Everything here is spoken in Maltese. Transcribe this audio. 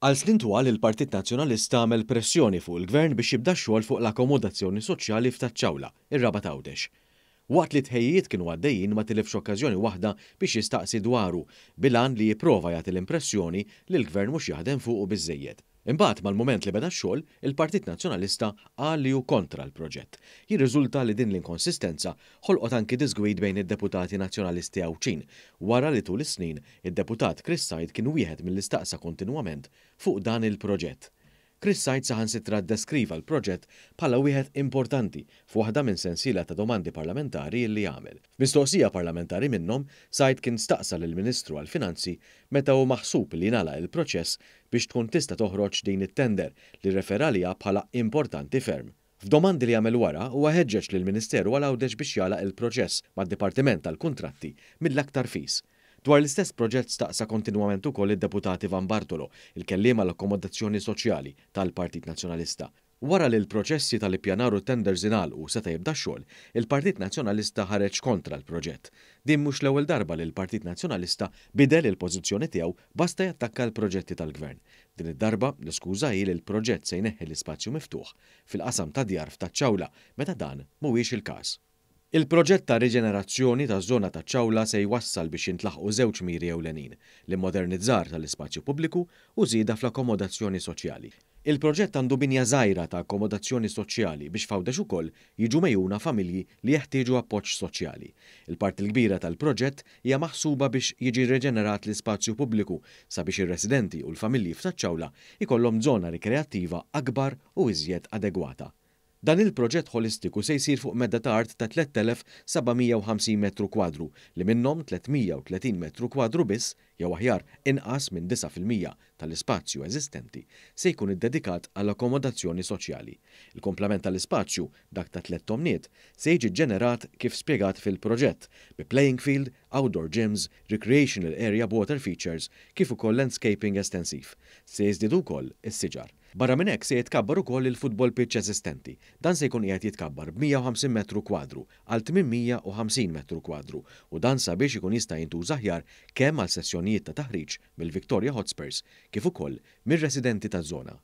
Għal snin twal il-Partit Nazzjonalista għamel pressjoni fuq il-Gvern biex jibda x-xogħol fuq l-akkomodazzjoni soċjali f'Taċ-Ċawla, ir-Rabat Għawdex. Waqt li t-tħejjijiet kienu għaddejjin ma tilifx okkażjoni waħda biex jistaqsi dwaru bil-għan li jipprova jagħti l-impressjoni li l-Gvern mhux jaħdem fuqu biżżejjed. Imbagħad mal-mument li beda x-xogħol, il-Partit Nazzjonalista qal li hu kontra l-proġett. Jirriżulta li din l-inkonsistenza ħolqot anki diżgwid bejn id-deputati Nazzjonalisti Għawdxin wara li tul is-snin id-deputat Chris Said kien wieħed milli staqsa kontinwament fuq dan il-proġett. Chris Said saħansitra ddeskriva l-proġett bħala wieħed importanti f'waħda minn sensiela ta' domandi parlamentari li għamel. F'mistoqsija parlamentari minnhom, Said kien staqsa lill-Ministru għall-Finanzi meta hu maħsub li jingħalaq il-proċess biex tkun tista' toħroġ din it-tender li rrefera għaliha bħala importanti ferm. F'domandi li għamel wara, huwa ħeġġeġ lill-Ministeru għal Għawdex biex jagħlaq il-proċess mad-Dipartiment tal-Kuntratti mill-aktar fis. Dwar l-istess proġett staqsa kontinwament ukoll id-Deputat Ivan Bartolo, il-kelliem għall-akkomodazzjoni soċjali tal-Partit Nazzjonalista. Wara li l-proċessi tal-ippjanar u t-tenders ingħalqu u seta' jibda x-xogħol, il-Partit Nazzjonalista ħareġ kontra l-proġett. Din mhux l-ewwel darba li l-Partit Nazzjonalista bidel il-pożizzjoni tiegħu basta jattakka l-proġetti tal-Gvern. Din id-darba, l-iskuża hi li l-proġett se jneħħi l-ispazju miftuħ fil-qasam tad-djar f'Taċ-Ċawla meta dan mhuwiex il-każ. Il-proġett ta' riġenerazzjoni taż-żona taċ-Ċawla se jwassal biex jintlaħqu żewġ miri ewlenin, l-immodernizzar tal-ispazju pubbliku u żieda fl-akkomodazzjoni soċjali. Il-proġett għandu binja żgħira ta' akkomodazzjoni soċjali biex f'Għawdex ukoll jiġu megħjuna familji li jeħtieġu appoġġ soċjali. Il-parti l-kbira tal-proġett hija maħsuba biex jiġi riġenerat l-ispazju pubbliku sabiex ir-residenti u l-familji f'Taċ-Ċawla jkollhom żona rikreattiva akbar u iżjed adegwata. Dan il-proġett ħolistiku se jsir fuq medda ta' art ta' 3,750 metru kwadru li minnhom 330 metru kwadru biss, jew aħjar inqas minn 9% tal-ispazju eżistenti, se jkun iddedikat għal akkomodazzjoni soċjali. Il-komplement tal-ispazju, dak ta' tlett tomniet, se jiġi ġġenerat kif spjegat fil-proġett, bi playing field, outdoor gyms, recreational area b'water features kif ukoll landscaping estensiv. Se jiżdiedu wkoll is-siġar. Barra minn hekk se jitkabbar ukoll il-football pitch eżistenti. Dan se jkun qiegħed jitkabbar b'150 metru kwadru għal 850 metru kwadru u dan sabiex ikun jista' jintuża aħjar kemm għal sessjonijiet ta' taħriġ mill-Victoria Hotspurs kif ukoll mir-residenti taż-żona.